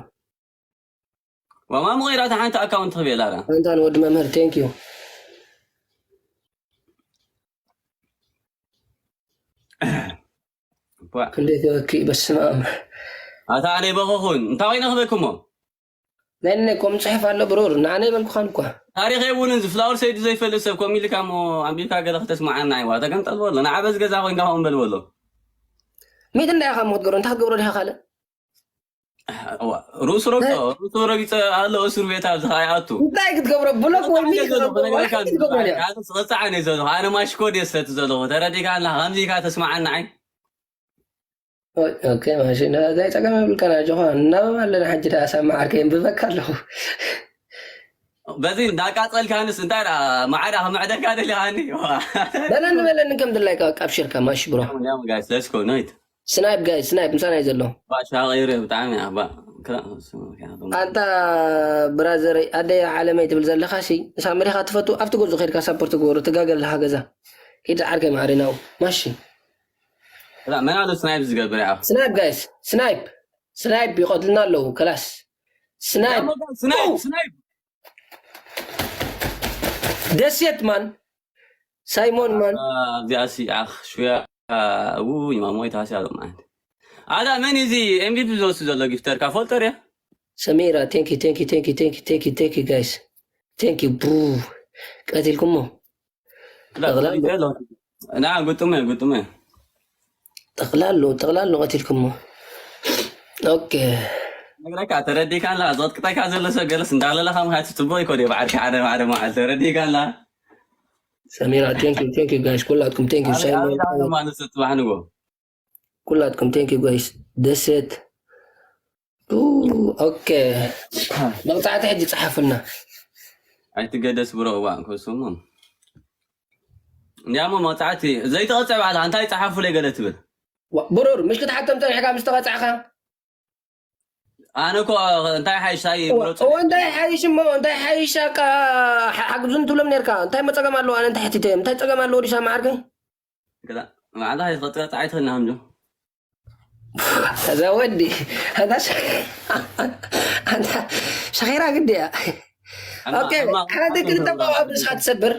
ዋማ ምቑይራ እታ ሓንቲ ኣካውንት ትኽብ የላ ዳ ኣንታን ወዲ መምህር thank you ቧ ክንደይ ተበኪ በስመ ኣብ ኣታ ኣነ በኸኹን እንታይ ኮይነ ክበክሞ ናይ ነይ ከም ጽሑፍ ኣሎ ብሩር ንዓነ ይበልኩኻን እኳ ታሪኽ የብሉን እዚ ፍላወር ሰይዱ ዘይፈልጥ ሰብ ከም ኢልካ ሞ ኣንቢብካ ገለ ክተስማዓና ይዋ ተገምጠል በሎ ንዓበዚ ገዛ ኮይንካ ከምኡ በል በሎ ሚት እንዳይኻ ሞ ክትገብሮ እንታይ ክትገብሮ ዲኻ ካልእ እዋ፣ ርእሱ ረግጾ ርእሱ ረጊጸ ኣሎ እስር ቤት ኣብዚ ከኣ ይኣቱ እንታይ ክትገብሮ ብሎክ ወይ ሚት ክትገብሮ ዋላ ሓንቲ ክትገብሮ እያ ዝቐጻዓን እየ ዘለኹ ኣነ ማሽኮድ እየ ዝሰቲ ዘለኹ ተረዲእካ ኣለኻ ከምዚ ኢልካ ተስማዓና ዓይ ኦኬ፣ ማሽን ናይ ጸገም የብልካን፣ ኣጆኻ። እናበባ ኣለና ሕጂ ደኣ ሳሚ ዓርከይ፣ የንብበካ ኣለኹ። በዚ እንዳቃጸልካንስ እንታይ ደኣ ማዕዳ ክምዕደካ ደሊኻኒ? ዋ። በለኒ፣ በለኒ ከም ድላይካ፣ ኣብሽርካ፣ ማሽ ብሮ። ያም ጋይስ፣ let's go፣ ናይት። ስናይፕ ጋይስ፣ ስናይፕ ምሳና እዩ ዘሎ። ባሻ ቀይሩ ብጣዕሚ ኣባ። ክራ-፣ ኣንታ ብራዘረይ፣ ኣደይ ዓለመይ ትብል ዘለኻ ሲ፣ ንሳ መሪኻ ትፈቱ፣ ኣብቲ ጎጆ ከይድካ ሳፖርት ግበሩ፣ ትጋገ ኣለኻ ገዛ። ኪድ ዓርከይ ማዕሪናው፣ ማሺ። ክራ-፣ መን ኣሎ ስናይፕ ዝገብር? ያ ስናይፕ ጋይስ፣ ስናይፕ፣ ስናይፕ ይቐትልና ኣለዉ፣ ከላስ። ስናይፕ፣ ስናይፕ፣ ስናይፕ። ደሴት ማን፣ ሳይሞን ማን። ኣብዚኣ ሲ፣ ኣኽ፣ ሽያ፣ ውይ፣ ማሞይ ታሲ ኣሎ ማለት። ኣታ መን እዚ ኤም ቪ ፒ ዝወስድ ዘሎ ጊፍተርካ ፈልጦ ድያ? ሰሚራ፣ thank you, thank you, thank you, thank you, thank you, thank you, guys. Thank you, bro. ቀቲልኩሞ። ጠቕላላ። ና፣ ጉጥመ፣ ጉጥመ። ጠቕላሉ፣ ጠቕላሉ ቀቲልኩሞ። ኦኬ። ነግረካ፣ ተረዲእካ ኣላ፣ ዘቕጥቅጠካ ዘሎ ሰብ ገለስ እንዳለለኻ ምኻድ ጽቡቕ ይኮን እዩ፣ ብዓርኪ ሓደ ማዕረ መዓል ተረዲእካ ኣላ። ሰሚራ፣ thank you, thank you, guys. ኩላትኩም thank you። ሳይሞን፣ ማለት ጽባሕ ንጎ። ኩላትኩም thank you, guys. ደሴት። ኡ፣ ኦኬ። መቕጻዕቲ ሕጂ ጸሓፉልና። ኣይትገደስ ብሮ፣ እዋ፣ ክስሙ። እንዲያሞ መቕጻዕቲ ዘይተቐጽዕ ባዕላ እንታይ ጸሓፉለይ ገለ ትብል? ዋ፣ ብሩር፣ ምሽ ክትሓቶም ጸኒሕካ ምስ ተቐጻዕካ? ኣነ እኮ እንታይ ሓይሽ፣ እንታይ ዋ፣ ምረጹ? ኦ፣ እንታይ ሓይሽ እሞ፣ እንታይ ሓይሽ፣ ኣቃ፣ ሓ-፣ ሓግዙን ትብሎም ነርካ። እንታይ መጸገም ኣለዎ? ኣነ እንታይ ሕቲተ? እንታይ ጸገም ኣለዎ? ዲሳ መዓርከይ? ግዳ፣ ማዕዳ ይፈጥረ ጻዕት ኸና፣ ሃምጆ። እዛ ወዲ፣ ኣንታ ሸ-፣ ኣንታ ሸኺራ ግዲ እያ። ኣማ-፣ ኦኬ፣ ኣማ-፣ ሓደ ክልተ ቆልዓ ብስኻ ትሰብር።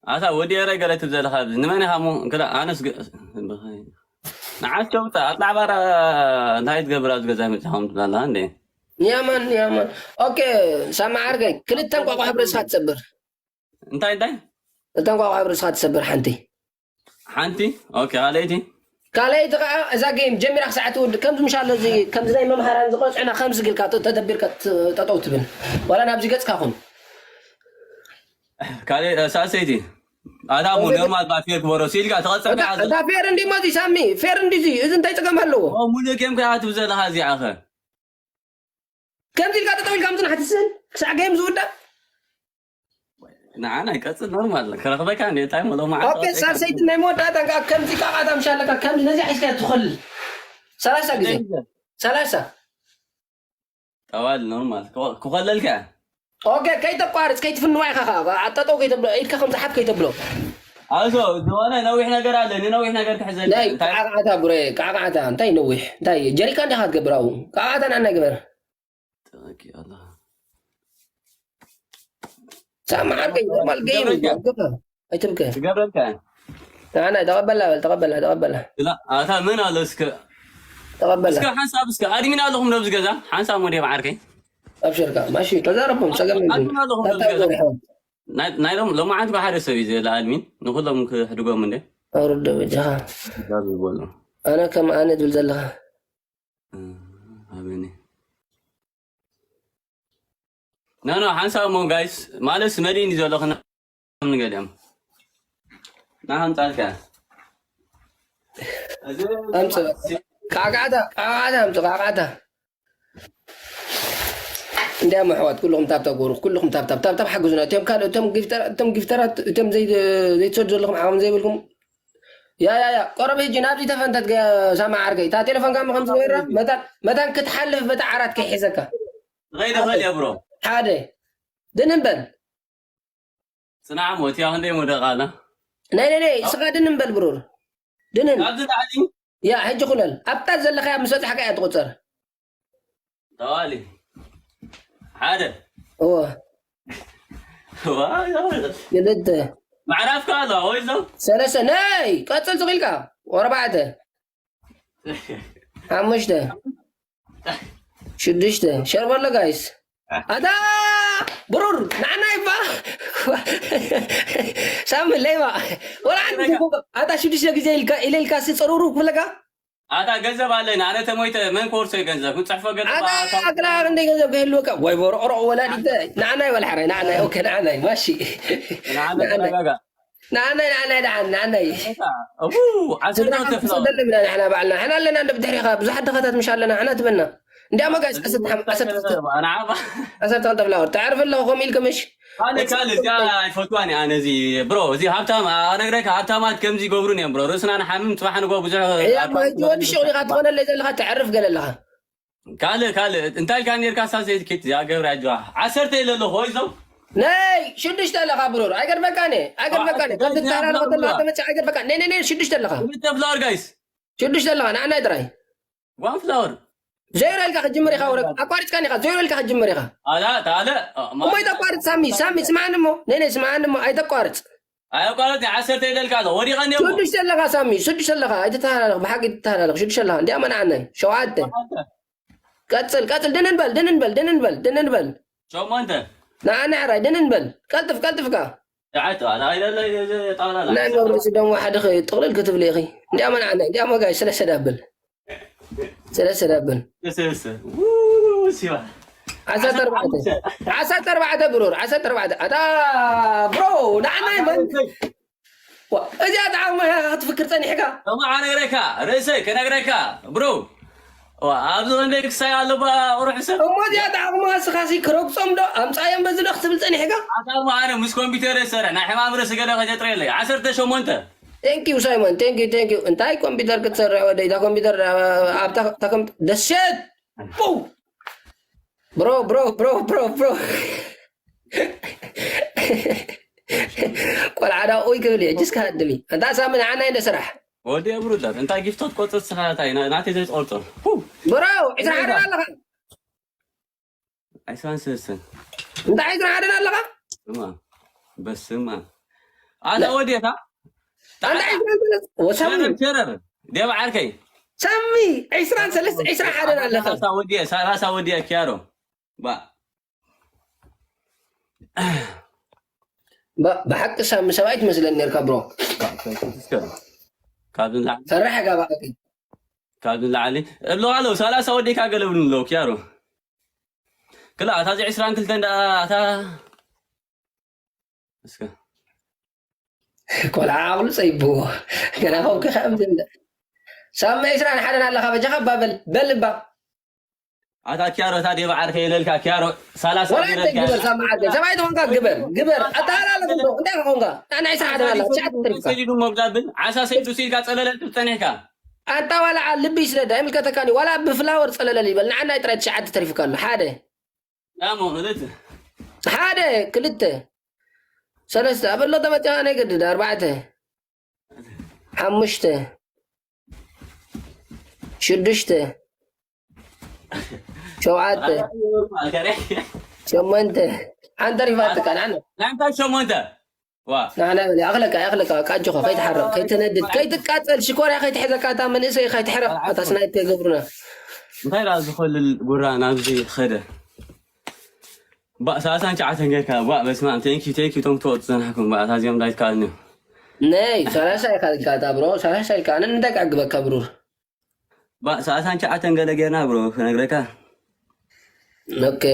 ኣታ ወዲ ኤረ ገለ ትብል ዘለኻ፣ ንመን ኢኻ እሞ? ግዳ፣ ኣነስ ገ-፣ ንዓስ ከውታ፣ ኣትላዕባራ እንታይ ትገብር ኣብዚ ገዛ መጽኻም ትብላላ እንዴ? ያማን፣ ያማን። ኦኬ፣ ሳማ ዓርከይ፣ ክልተ እንቋቋ ብስኻ ትሰብር። እንታይ፣ እንታይ? እታ እንቋቋ ብስኻ ትሰብር ሓንቲ። ሓንቲ? ኦኬ፣ ካልኣይቲ? ካልኣይቲ ከዓ እዛ ጌም ጀሚራ ክሳዕ ትውድእ፣ ከምዚ ምሽ ኣሎ፣ እዚ ከምዚ ናይ መምሃራን ዝቐጽዑና ከምዚ ግልካ ተ-፣ ተደቢርካ ት-፣ ጠጠው ትብል። ዋላ ናብዚ ገጽካ ኹን። ካልእ፣ እ፣ ሳልሰይቲ? ኣታ እሞ ካልእ ኖርማል ባፌር ክበሮ ሲልካ ተቐጽዕ እታ፣ መዓዝ? እታ ፌር እንዲ ሞዚ ሳሚ፣ ፌር እንዲ እዚ፣ እዚ እንታይ ጸገም ኣለዎ? ኦ፣ ሙሉእ ጌም ከኣ ትብል ዘለኻ እዚኣ ኸ? ከምዚ ኢልካ ጠጠው ኢልካ ምጽናሕ ትስእል ክሳዕ ጌም ዝውዳእ። ንዓና ይቀጽል ኖርማል። ክረኽበካ እንዴ፣ እንታይ ሞ ሎማዓንቲ ኦኬ፣ ቀጺዕካ ሳልሰይቲ ናይ መወዳእታ እንካ ከምዚ ቃቃታ ምሽ ኣለካ፣ ከምዚ ነዚ ሒዝካ ትኸልል። ሰላሳ ግዜ። እንታይ ግዜ? ሰላሳ። ጠዋል ኖርማል። ክኸ-፣ ክኸለልካ። ኦኬ፣ ከይተቋርጽ፣ ከይትፍንዋ ኢኻ ኸኣ። ኣጣጠው ከይተብሎ፣ ኢድካ ከም ዝሓፍ ከይተብሎ። ኣዞ፣ ዝኾነ ነዊሕ ነገር ኣለ፣ ንነዊሕ ነገር ክሕዘልካ። ናይ እንታይ? ቃቃታ ብሬ፣ ቃቃታ፣ እንታይ ነዊሕ? እንታይ ጀሪካን ዲኻ ትገብር ኣብኡ? ቃቃታ ንዓና ግበር። ተባረኪ ኣላ። ሳማ ዓርከይ፣ ኖርማል ጌም እዩ። ትገብረልካ። ኣይትብከ። ትገብረልካ። ንዓና ተቐበላ በል፣ ተቐበላ፣ ተቐበላ። ላ፣ ኣታ መን ኣሎ እስከ? ተቐበላ። እስከ ሓንሳብ እስከ ኣድሚን ኣለኹም ዶ ኣብዚ ገዛ? ሓንሳብ ሞዴ ዓርከይ። ኣብሽርካ፣ ማሺ፣ ተዛረቦም፣ ጸገም የብሉን። ኣድሚን ኣለኹም ዶ ኣብዚ ገዛ? ናይ፣ ናይ ሎም-፣ ሎማዓንቲ ብሓደ ሰብ እዩ ዘላ ኣድሚን። ንኹሎም ክሕድጎም እንደ። ኣውርዶ በጃኻ። ዳብ ይበሉ። ኣነ ከም ኣነ ትብል ዘለኻ። እ፣ ኣበኒ። ኖ፣ ኖ፣ ሓንሳብ እሞ ጋይስ፣ ማለት መሊእኒ ዘሎ ክነ-፣ ንገሊኦም። ና፣ ሓምጻልካ። እዚ ኣምጽእ። ቃቃዕታ፣ ቃቃዕታ ኣምጽእ፣ ቃቃዕታ። እንዲያም ኣሕዋት፣ ኩልኹም ታብታብ ጎሩ፣ ኩልኹም ታብታብ፣ ታብታብ ሓግዙና። እቶም ካልእ፣ እቶም ጊፍተራ-፣ እቶም ጊፍተራት፣ እቶም ዘይ-፣ ዘይትሰዱ ዘለኹም ዓቕሚ ዘይብልኩም፣ ያ፣ ያ፣ ያ፣ ቆረብ ሕጂ ናብዚ ተፈንተት ገ-፣ ሳማ ዓርከይ። እታ ቴሌፎንካ እሞ ከም ዝገበራ፣ መታን፣ መታን ክትሓልፍ በታ ዓራት ከይሒዘካ። ኸይደ ኸል እየ ብሮ። ሓደ። ድንን በል። ጽናዕ ሞት፣ ያው እንደ ሞደቃ ኣላ። ናይ፣ ናይ፣ ናይ፣ ስኻ ድንን በል ብሩር። ድንን። ካብዚ ላዕሊ? ያ፣ ሕጂ ኩለል። ኣብታ ዘለኻያ ምስ በጻሕካ እያ ትቑጸር። ተዋሊ። ሓደ። እወ። ዋይ፣ ዋይ። ክልተ። መዕራፍካ ኣሎ፣ ወይ ዞ? ሰለስተ። ናይ፣ ቀጽል ስቕ ኢልካ። ወርባዕተ። ሓሙሽተ። ሽዱሽተ። ሸር በሎ ጋይስ። ኣታ ብሩር፣ ንዓና ይባ። ሳሚ ለይባ። ወላ ሓንቲ ኣታ ሽዱሽተ ግዜ ኢልካ፣ ኢለ ኢልካ ሲ ጸሩሩ ክብለካ? ኣታ ገንዘብ ኣለኒ፣ ኣነ ተሞይተ መን ክወርሶ እዩ ገንዘብ? ክጽሕፎ ገንዘብ ኣታ ኣታ ኣታ ኣግራ ክንደይ ገንዘብ ክህልወካ? ወይ ቦሮቕሮቕ ወላዲተ። ንዓና ይበል ሓራይ፣ ንዓና፣ ኦኬ፣ ንዓና፣ ማሺ። ንዓና ንዓና። ተረጋጋ። ንዓናይ ንዓናይ ደሓን ንዓናይ እቡ ዓሰርተ ክልተ ፍላወር ሰደልና ንሕና ባዕልና ንሕና ኣለና እንደ ብድሕሪኻ ብዙሓት ድኻታት ምሽ ኣለና ንሕና ትበና እንዲያሞ ጋይስ ዓሰርተ ክልተ ፍላወር ተዕርፍ ኣለኹ ከምኡ ኢልከ ምሽ ካልእ ካልእ እዚኣ ኣይፈትዋን እያ ነዚ ብሮ እዚ ሃብታም ኣነግረካ ሃብታማት ከምዚ ይገብሩን እዮም ብሮ ርእስና ንሓምም ፅባሕ ንጎ ብዙሕ ሕጂ ወዲ ሽቑ ኢኻ ትኾነለይ ዘለኻ ተዕርፍ ገለ ኣለኻ ካልእ ካልእ እንታይ ኢልካ ነርካ ሳ ዘይትኬት እዚኣ ገብረ ኣጆኻ ዓሰርተ ኢለ ኣለኹ ወይ ዞም ነይ ሽዱሽተ ኣለኻ ብሩር ኣይገድመካን እየ ኣይገድመካን እየ ካብ ትተሃላለኸ ተለኻ ተመፅእ ኣይገድመካን ነይ ነይ ነይ ሽዱሽተ ኣለኻ ክልተ ፍላወር ጋይስ ሽዱሽተ ኣለኻ ንዓናይ ጥራይ ዋን ፍላወር ዜሮ ኢልካ ክትጅምር ኢኻ ወረድ ኣቋሪፅካን ኢኻ ዜሮ ኢልካ ክትጅምር ኢኻ ኣላ ታለ እሞ ኣይተቋርፅ ሳሚ ሳሚ ስምዓኒ እሞ ነይ ነይ ስምዓኒ እሞ ኣይተቋርፅ ኣየቋረጥ ዓሰርተ ኢለልካ ኣሎ ወዲቐኒ እሞ ሽዱሽተ ኣለኻ ሳሚ ሽዱሽተ ኣለኻ ኣይትተሃላለኽ ብሓቂ ኣይትተሃላለኽ ሽዱሽተ ኣለኻ እንዲያማ ንዓናይ ሸውዓተ ቀፅል ቀፅል ድንን በል ድንን በል ድንን በል ድንን በል ሸሞንተ ንዓና ሕራይ ድንን በል ቀልጥፍ ቀልጥፍካ ሸዓተ ጣውላላ ናይ መብርሲ ደሞ ሓደ ጥቕልል ክትብል ኢኺ እንዲያማ ንዓና እንዲያማ ጋይ ስለሰ ዳብል ስለሰ ዳብል ሰሰ ሲባ ዓሰርተ ኣርባዕተ ዓሰርተ ኣርባዕተ ብሩር ዓሰርተ ኣርባዕተ ኣታ ብሮ ንዓናይ መን እዚኣ ጣዕማ ክትፍክር ፀኒሕካ ሰማዓ ነግረካ ርእሰይ ከነግረካ ብሮ ኣብዚ ክንደይ ክሳይ ኣለባ ቁሩሕ ሰብ እሞ እዚኣ ጣዕማ ስኻሲ ክረግፆም ዶ ኣምፃዮም በዚ ዶ ክትብል ፀኒሕካ ኣታ እሞ ኣነ ምስ ኮምፒተር ይሰርሕ ናይ ሕማም ርእሲ ገለ ከጀጥረለይ ዓሰርተ ሸሞንተ Thank you Simon thank you thank you እንታይ ኮምፒተር ክትሰርሕ ወደይ እታ ኮምፒተር ኣብታ ተከም ደሴት ቡ ብሮ ብሮ ብሮ ብሮ ብሮ ቆልዓ ዳ ኡይ ክብል እዩ ሕጅስ ክሃድም እዩ እንታ ሳሚ ንዓና ኢለ ስራሕ ወዲ የብሩላት እንታይ ጊፍቶ ትቆፅር ስኻ እንታይ ናተይ ዘይትቆርፆ ብሮ ዕስራ ሓደ ኣለኻ ዕስራን ሰለስተን እንታይ ዕስራ ሓደን ኣለኻ ስማ በስማ ኣነ ወዲታ እንታይ ዕስራን ሰለስተ ወሳሚ ሸረር ሸረር ደብ ዓርከይ ሳሚ ዕስራን ሰለስተ ዕስራ ሓደን ኣለኻ ሰላሳ ወዲየ ሰላሳ ወዲየ ኪያሮ ባ ባ- ብሓቂ ሳሚ ሰብኣይ ትመስለኒ ነርካ ብሮ እስከ ካብዚ ንላዕሊ ፈራሕ ጋባቂ ካብዚ ንላዕሊ እብሎ ኣለዉ ሰላሳ ወዲካ ገለብሉ ኣለዉ ኪያሮ ክላ ኣታ እዚ ዕስራን ክልተን ደኣ ኣታ እስከ ቆልዓ ዓቕሉ ፀይብዎ ገና ከውኪ ከምዚ እንደ ሳሚ ዕስራን ሓደን ኣለኻ በጃኻ እባ በል በል እባ ኣታ ኪያሮ እታ ዴባ ዓርከይ ኢለልካ ኪያሮ ሰላሳ ወላ እንታይ ኢለልካ ግበር ሳሚ ዓርከይ ሰብኣይ ተኾንካ ግበር ግበር ኣተሃላለፍ እንዶ እንታይ ከኾንካ ኣና ዕስራ ሓደን ኣለኻ ትሽዓተ ተሪፍካ ሰይዱ ሞብዳብል ዓሳ ሰይዱ ሲልካ ጸለለል ትብጸኒሕካ ኣንታ ዋላ ልቢ ስለ ዳይምልከተካኒ ዋላ ብፍላወር ጸለለል ይበል ንዓናይ ጥራይ ትሽዓተ ተሪፍካ ኣሎ ሓደ ያሞ ክልተ ሓደ ክልተ ሰለስተ ኣብ ኣሎ ተመፂኻ ናይ ገድድ ኣርባዕተ ሓሙሽተ ሽዱሽተ ሸውዓተ ሸሞንተ ሓንቲ ሪፋትካ ንዓና ናንታ ሸሞንተ ዋ ንዓና በል ይኣኽለካ ይኣኽለካ ቃጆኻ ከይትሓረቕ ከይትነድድ ከይትቃፀል ሽኮርያ ከይትሕዘካ እታ መንእሰይ ከይትሕረቕ እታ ስናይት ከይገብሩና እንታይ ደኣ ዝኸልል ጉራ ናብዚ ኸደ ባእ ሰላሳን ትሽዓተን ጌርካ ባእ በስማም ቴንኪ ቴንኪ ቶም ትወጡ ዝጸናሕኩም ባእ እታ እዚኦም እንዳይትከኣልኒ ነይ ሰላሳ ኢካ ኢልካ እታ ብሮ ሰላሳ ኢልካ ኣነ እንታይ ክዕግበካ ብሩር ባእ ሰላሳን ትሽዓተን ገለ ጌርና ብሮ ክነግረካ ኦኬ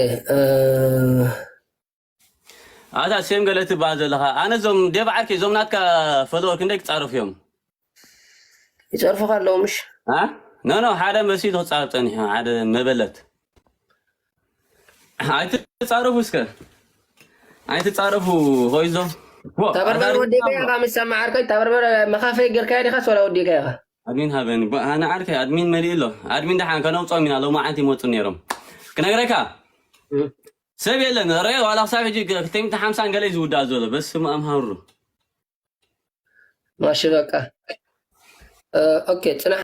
ኣታ ሴም ገለ ትበሃል ዘለኻ ኣነ እዞም ዴቭ ዓርከይ እዞም ናትካ ፈለወር ክንደይ ክጻረፉ እዮም ይጸርፉኻ ኣለዉ ምሽ ኖ ኖ ሓደ መሲሉ ክጻረፍ ጸኒሑ ሓደ መበለት ኣይትጻረፉ እስከ ኣይትጻረፉ ኮይዞ ታበርበር ወዲካ ኢኻ ምስ ሰማዓርከይ ታበርበር መኻፈይ ጌርካዮ ዲኻስ ወላ ወዲካ ኢኻ ኣድሚን ሃበኒ ኣነ ዓርከይ ኣድሚን መሊኡ ኣሎ ኣድሚን ደሓን ከነውጾም ኢና ሎማዓንቲ ይመጹ ነይሮም ክነግረካ ሰብ የለን ረ ዋላ ክሳብ ሕጂ ክልተ ሚእቲ ሓምሳን ገለ እዩ ዝውዳእ ዘሎ በስመ ኣብ ሃሩ ማሽ በቃ ኦኬ ፅናሕ